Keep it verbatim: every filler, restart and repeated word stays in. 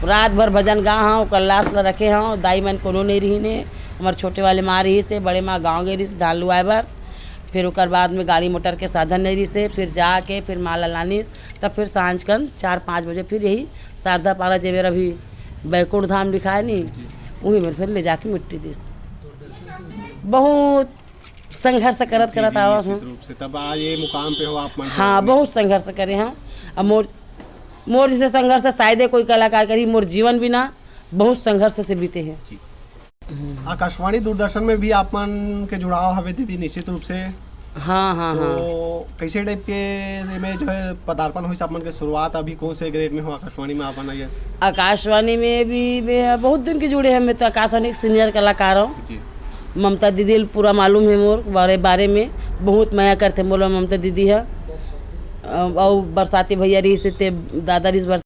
रात भर भजन गा हंव, ओकर लाश ल रखे हंव। दाई मन कोनो नइ रिहिन हे, हमर छोटे वाले माँ रिहिस हे, बड़े माँ गाँव गे रिहिस धान लुआए बर। फिर ओकर बाद में गाड़ी मोटर के साधन नइ रिहिस हे, फिर जाके फिर माँ ल लानिस, तब फिर सांझ कन चार पाँच बजे फिर यही शारदा पारा, जेमेर अभी बैकुंठ धाम लिखाए नी, उही मेर फिर ले जाके मिट्टी दिस। बहुत संघर्ष करत जी, करत जी, आवत निश्चित हंव। रूप से। तब आज ये मुकाम पे हो आप मन? हाँ, बहुत संघर्ष करे हंव। अब मोर, मोर जइसे संघर्ष शायद कोई कलाकार करही, मोर जीवन भी ना बहुत संघर्ष से बीते हे। जी। आकाशवाणी दूरदर्शन में भी आप मन के जुड़ाव हवे दीदी, निश्चित रूप से। हाँ, हाँ, तो हाँ। कैसे टाइप के में जो है पदार्पण होइस आप मन के, शुरुआत अभी कौन से ग्रेड में हो आकाशवाणी में आप मन आइए? आकाशवाणी में भी मैं बहुत दिन के जुड़े हंव, मैं तो आकाशवाणी के सीनियर कलाकार हंव। जी। ममता दीदी ल पूरा मालूम हे मोर बारे, बारे में, बहुत मया करथे मोला ममता दीदी ह। अ, अउ बरसाती भैया रिहिस हे ते दादा रिहिस